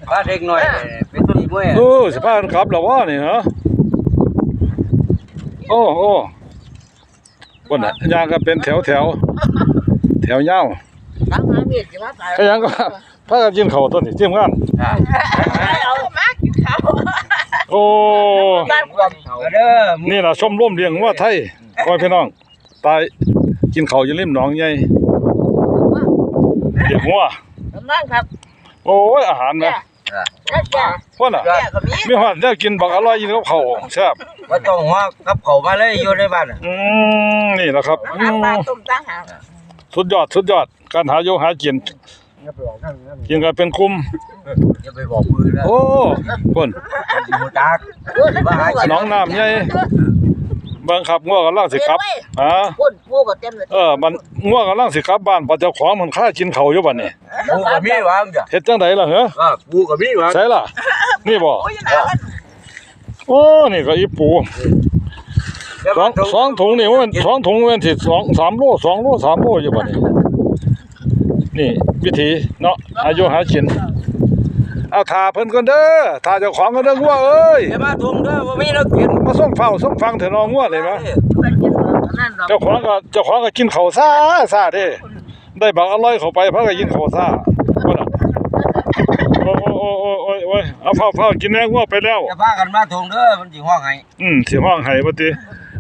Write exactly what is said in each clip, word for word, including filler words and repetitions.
พาเด็กน้อยไปตีมวย เออ สิพากันกลับแล้ววะนี่นะ โอ้ โอ้ คนน่ะ ย่างกันเป็นแถวแถว แถวยาว ถามหาเมียสิว่าตาย ก็ยังก็ พากันกินข้าวตัวนี้ ทีมงาน เอามากินข้าว โอ้ บ้านความเขาเด้อ นี่ล่ะ ชมรมเลี้ยงงัวไทย โอ้ย พี่น้อง ตาย กินข้าวอยู่ริมหนองใหญ่ เลี้ยงงัว กำลังครับ โอ้ย อาหารนะ จ้ะ จ้ะ พ่นน่ะ จ้ะ มีฮอดแนวกินบักอร่อย กินกับข้าวแซ่บ บ่ต้องห่วง กับข้าวมาเลย อยู่ในบ้านน่ะ อืม นี่แหละครับ อืม ปลาต้มต่างหาก สุดยอด สุดยอด การหาอยู่หากิน อย่าไปบอกนั่นนั่น กินกันเป็นกลุ่ม อย่าไปบอกมือนะ โอ้ พ่น อยู่จัก หนองน้ำใหญ่ เบิ่งครับ งัวกำลังสิกลับ ฮะ พ่น ปูก็เต็มเลย เออ มัน งัวกำลังสิกลับบ้าน ปะเจ้าของมันคากินข้าวอยู่บัดนี้ ปูก็มีหวังจ้ะ เฮ็ดจั่งใดล่ะเหรอ อ่า ปูก็มีหวัง ใส่ล่ะ นี่บ่ โอ้ย หนาว โอ้ นี่ก็อีปู เดี๋ยว สอง มัน สองถุงนี่มัน สองถุงมันสิ สอง สามโล สองโล สามโลอยู่บัดนี้ นี่วิธีเนาะ อายุหากิน เอาถ่าเพิ่นก่อนเด้อ ถ่าเจ้าของก่อนเด้อ งัวเอ้ย อย่ามาทวงเด้อ บ่มีแนวกิน มาส่งเฝ้าส่งฟังเถอะน้องงัวเลยมะ เออ เจ้าของก็ เจ้าของก็กินข้าวซ่าซ่าเด้ ได้บักอร่อยเข้าไป พากันกินข้าวซ่า พ่นน่ะ โอ้ย โอ้ย โอ้ย โอ้ย โอ้ย เอา ฟ้าว ฟ้าว กินแน่ งัวไปแล้ว อย่าพากันมาทวงเด้อ มันสิฮ้องให้ อืม สิฮ้องให้ว่าติ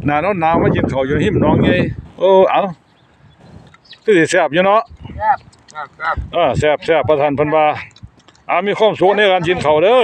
หน้าหนาวๆ มากินข้าวอยู่ริมหนองใหญ่ โอ้ เอา คือสิแซ่บอยู่เนาะ แซ่บ ครับ ครับ เออ แซ่บ แซ่บ ประธานเพิ่นว่า อ่า มีความสุขในการกินข้าวเด้อ